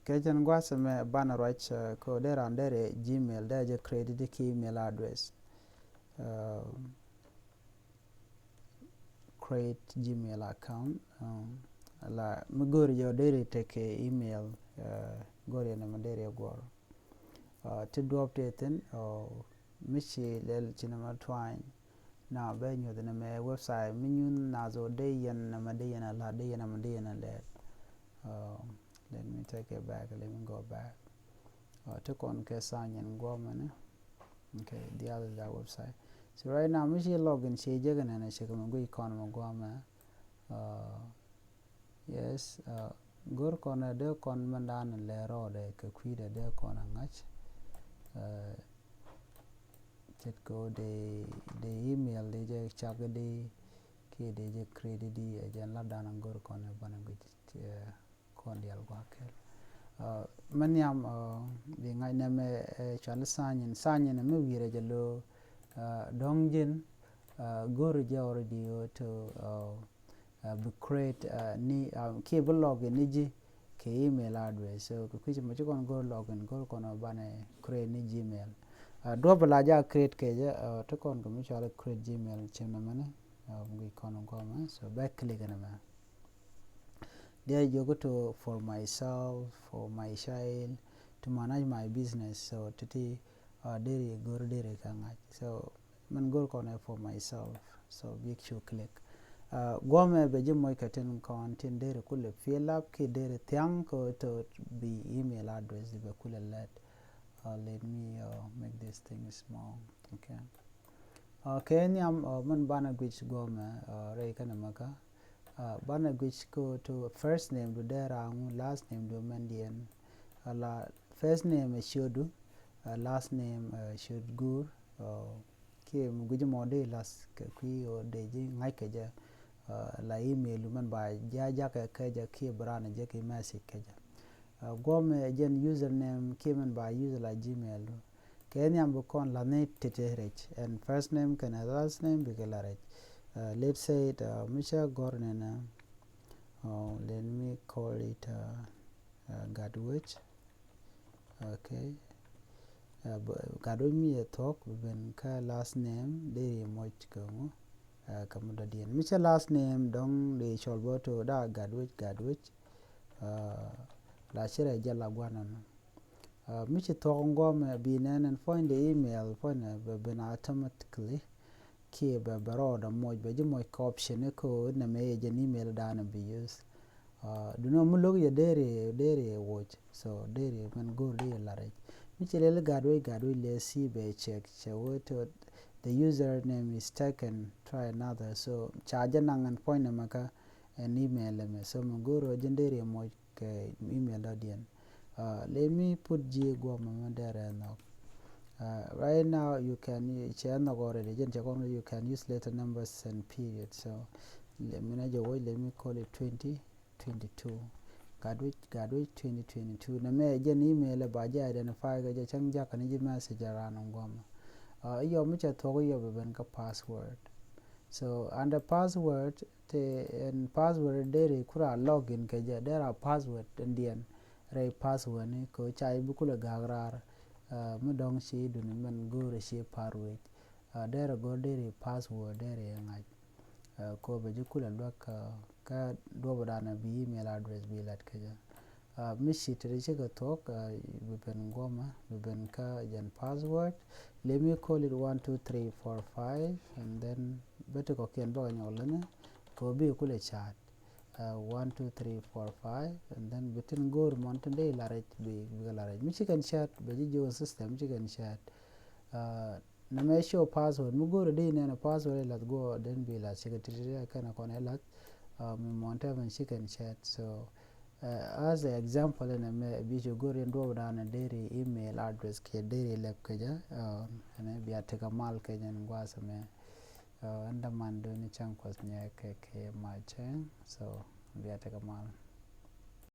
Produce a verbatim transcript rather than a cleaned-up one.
Kɛ jɛn gua̱a̱th ɛmɛ banɛ ruac, uh, kɛ ɣöö dee raan derɛ Gmail, dee jɛ create di kɛ email address. Uh, create Gmail account. Um, la mi go̱o̱ri jɛ ɣöö deri tekɛ email, uh, go̱o̱ri jɛ nɛmɛ deri guɔ̱r. Uh, ti duɔ̱ɔ̱p ti thi̱n, uh, mi ci lɛl ci nɛmɛ twany. Na bɛ nyuth nɛmɛ website mi nyuth na zo dee yɛn nɛmɛ dee yɛn a la dee yɛn nɛmɛ dee yɛn a lɛl. Uh, let me take it back, let me go back. Uh, ti kɔn kɛ sign in guɔmɛ ni. Okay, the other that website. So right now mi ci login ci jɛ kɛ nɛnɛ ci kɛ mi guic kɔn mi guɔmɛ. Uh, yes, uh, go̱r kɔn ɛ dee kɔn mɛn dan lɛ rɔɔdɛ kɛ kui̱dɛ dee kɔn a ŋa̱c. Uh, ce̱tkɛ ɣöö dee, dee email dee jɛ cak di kiɛ dee jɛ create di ɛ jɛn la dan go̱r kɔn ɛ banɛ guic, uh, kɔn dial gua̱a̱ kɛl. Uh, mɛ nhiam, uh, bi ŋa̱c nɛmɛ, uh, cuali sign in, sign in mi wi̱i̱rɛ jɛ lo̱, uh, dɔ̱ŋ ji̱n, uh, go̱o̱ri jɛ already ɣöö to, uh, uh, bi create, uh, ni, uh, kiɛ bi login ni ji̱ kɛ email address. So kɛ kui̱c mɛ ci kɔn go̱o̱r login, go̱o̱r kɔn banɛ create ni Gmail. Uh, duɔ̱p la ja create kɛ jɛ, uh, ti kɔn kɛ mi cuali create Gmail cim nɛmɛ ni, uh, guic kɔn gɔmɛ. So bɛ click nɛmɛ. Diɛ jiök to for myself, for my child, to manage my business. So titi, uh, deri go̱r deri kɛ ŋa̱c. So mɛn go̱r kɔn ɛ for myself. So bik cu click. Uh, guɔmɛ bɛ ji̱ moc kɛ tin kɔn tin deri kulɛ fill up kiɛ deri thiaŋ kɛ to bi email address di bɛ kulɛ lɛt. Uh, let me, uh, make this thing small. Okay. Uh, kɛ nhiam, uh, mɛn banɛ guic guɔmɛ, uh, rɛy kɛnɛ mɛkä. Uh, banɛ guic kɛ to first name du dee raŋu, last name du mɛn diɛn. Uh, la first name ɛ ciötdu, uh, last name, uh, ciöt guur, uh, kiɛ mi guic mɔ dee lath kɛ kui̱ ɣöö dee ji̱ ŋa̱c kɛ jɛ, uh, la email du mɛn ba ja̱ ja̱kɛ kɛ jɛ kiɛ bi raan jɛ ki message kɛ jɛ. Uh, guɔmɛ jɛn username kiɛ mɛn ba use la Gmail du. Kɛ nhiam bi kɔn la̱thni titi rɛc. And first name kɛnɛ last name bikɛ la rɛc. Uh, let's say it, uh, mi cä gɔr nɛnɛ, uh, let me call it, uh, uh, Gatwec. Okay. Uh, Gatwec mi yɛ thuɔ̱k bi ben kä last name deri moc kɛ ŋu, uh, kɛ mi dɔ̱diɛn. Mi cä last name dɔ̱ŋ di cɔl bä to da Gatwec, Gatwec. Uh, la ci rɛc jɛ la gua̱n nɔnɔ. Uh, mi ci thuɔ̱k ŋuɔmɛ bi nɛn ɛn puɔ̱ny de email puɔ̱ny bɛ ben automatically. Kiɛ bɛ bɛ rɔɔdɛ moc bɛ ji̱ moc kɛ option ni ko nɛmɛ yɛ jɛn email danɛ bi use. Uh, dunɔ mi lo̱k yɛ deri, deri woc. So deri mɛn go̱r deri la rɛc. Mi ci lɛl Gatwec, Gatwec lɛ si bɛ check cɛ wee to the username is taken, try another. So ca jɛ naŋ ɛn puɔ̱ny nɛmɛ kä ɛn email ɛmɛ. So mi go̱r wä jɛn deri moc kɛ email dɔ̱diɛn. Uh, let me put ji̱ guɔmɛ mɛ derɛ nhɔk. Uh, right now you can, cɛ nhɔk already, jɛn cɛ kɔn, you can use letter numbers and period. So let me na jɛ wä, let me call it twenty twenty-two. Gatwec, Gatwec twenty twenty-two. Nɛmɛ jɛn email ba jɛ identify kɛ jɛ cäŋ jakä ni ji̱ message around guɔmɛ. Uh, iyɔ mi cɛ thuɔk iyɔ bɛ ben kä password. So under password, te ɛn password deri kura login kɛ jɛ, dera password ɛn diɛn rɛy password ni kɛ ca i̱ bi kulɛ gak raar. Uh, mi dɔ̱ŋ ci duni mɛn go̱o̱rɛ ci par wec. Uh, dera go̱o̱r deri password deri ŋa̱c. Uh, kɛ bɛ ji̱ kulɛ luäk, uh, kä duɔpɛ danɛ bi email address bi lat kɛ jɛ. Uh, mi ci te di cikɛ thuɔ̱k, uh, bi ben guɔmɛ, bi ben kä jɛn password. Let me call it one two three four five, and then bä ti kɔkiɛn bä kɛ nyɔk länɛ kɛ bi kulɛ ca̱a̱t. Uh, one two three four five, and then bi tin go̱o̱r mɔn tin dee la rɛc bi, bi kɛ la rɛc. Mi cikɛn ca̱a̱t bɛ ji̱ ji̱ system cikɛn ca̱a̱t. Uh, nɛmɛ show password mi go̱o̱r di nɛn password ɛ lath guɔ den bi lath cikɛ titi kɛn kɔn ɛ lath. Uh, mi mɔn tɛ mɛn cikɛn ca̱a̱t. So, uh, as a example ɛn ɛmɛ bi ci go̱o̱r in duɔp danɛ deri email address kiɛ deri lɛp kɛ jɛ. Uh, ɛn ɛ bia tekɛ mal kɛ jɛ in gua̱a̱th ɛmɛ. Uh, ɛn däman duni cäŋ kuɔth nyɛ kɛ kɛ ma cɛ. So bia tekɛ mal.